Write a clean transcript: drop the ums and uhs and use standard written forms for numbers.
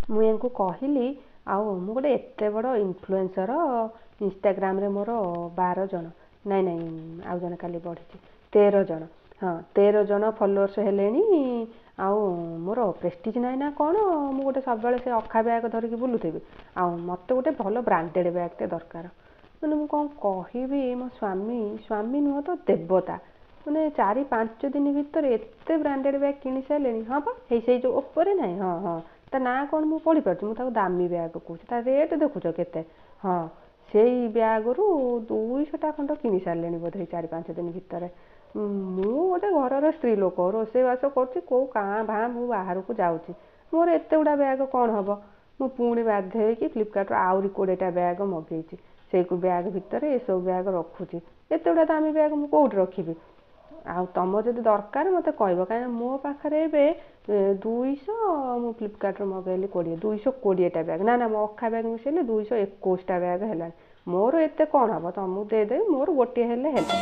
ମୁଁ ୟାଙ୍କୁ କହିଲି, ଆଉ ମୁଁ ଗୋଟେ ଏତେ ବଡ଼ ଇନଫ୍ଲୁଏନ୍ସର, ଇନଷ୍ଟାଗ୍ରାମରେ ମୋର 12 ଜଣ, ନାଇଁ ନାଇଁ, ଆଉ ଜଣେ କାଲି ବଢ଼ିଛି, 13 ଜଣ, ହଁ, 13 ଜଣ ଫଲୋଅର୍ସ ହେଲେଣି। ଆଉ ମୋର ପ୍ରେଷ୍ଟିଜ୍ ନାହିଁ ନା କ'ଣ? ମୁଁ ଗୋଟେ ସବୁବେଳେ ସେ ଅଖା ବ୍ୟାଗ୍ ଧରିକି ବୁଲୁଥିବି? ଆଉ ମୋତେ ଗୋଟେ ଭଲ ବ୍ରାଣ୍ଡେଡ଼୍ ବ୍ୟାଗ୍ଟେ ଦରକାର। ମାନେ ମୁଁ କ'ଣ କହିବି, ମୋ ସ୍ୱାମୀ, ସ୍ୱାମୀ ନୁହଁ ତ ଦେବତା, ମାନେ 4-5 ଦିନ ଭିତରେ ଏତେ ବ୍ରାଣ୍ଡେଡ଼୍ ବ୍ୟାଗ୍ କିଣି ସାରିଲେଣି। ହଁ ପା, ହେଇ ସେଇ ଯେଉଁ ଉପରେ ନାହିଁ, ହଁ ହଁ, ତା ନାଁ କ'ଣ ମୁଁ ପଢ଼ିପାରୁଛି, ମୁଁ ତାକୁ ଦାମୀ ବ୍ୟାଗ୍ କହୁଛି। ତା ରେଟ୍ ଦେଖୁଛ କେତେ? ହଁ, ସେଇ ବ୍ୟାଗ୍ରୁ 200ଟା ଖଣ୍ଡ କିଣି ସାରିଲେଣି ବୋଧେ ଏଇ 4-5 ଦିନ ଭିତରେ। ମୁଁ ଗୋଟେ ଘରର ସ୍ତ୍ରୀ ଲୋକ, ରୋଷେଇବାସ କରୁଛି, କେଉଁ କାଁ ଭାଁ ମୁଁ ବାହାରକୁ ଯାଉଛି, ମୋର ଏତେ ଗୁଡ଼ା ବ୍ୟାଗ୍ କ'ଣ ହେବ? ମୁଁ ପୁଣି ବାଧ୍ୟ ହେଇକି ଫ୍ଲିପକାର୍ଟରୁ ଆହୁରି 20ଟା ବ୍ୟାଗ୍ ମଗେଇଛି। ସେଇ ବ୍ୟାଗ୍ ଭିତରେ ଏସବୁ ବ୍ୟାଗ୍ ରଖୁଛି। ଏତେ ଗୁଡ଼ା ଦାମୀ ବ୍ୟାଗ୍ ମୁଁ କେଉଁଠି ରଖିବି? ଆଉ ତୁମର ଯଦି ଦରକାର ମୋତେ କହିବ, କାହିଁକିନା ମୋ ପାଖରେ ଏବେ 200, ମୁଁ ଫ୍ଲିପକାର୍ଟରୁ ମଗେଇଲି 20, 220ଟା ବ୍ୟାଗ୍, ନା ନା, ମୋ ଅଖା ବ୍ୟାଗ୍ ମିଶାଇଲେ 221ଟା ବ୍ୟାଗ୍ ହେଲାଣି। ମୋର ଏତେ କ'ଣ ହେବ? ତୁମକୁ ଦେଇଦେବି, ମୋର ଗୋଟିଏ ହେଲେ ହେଲା।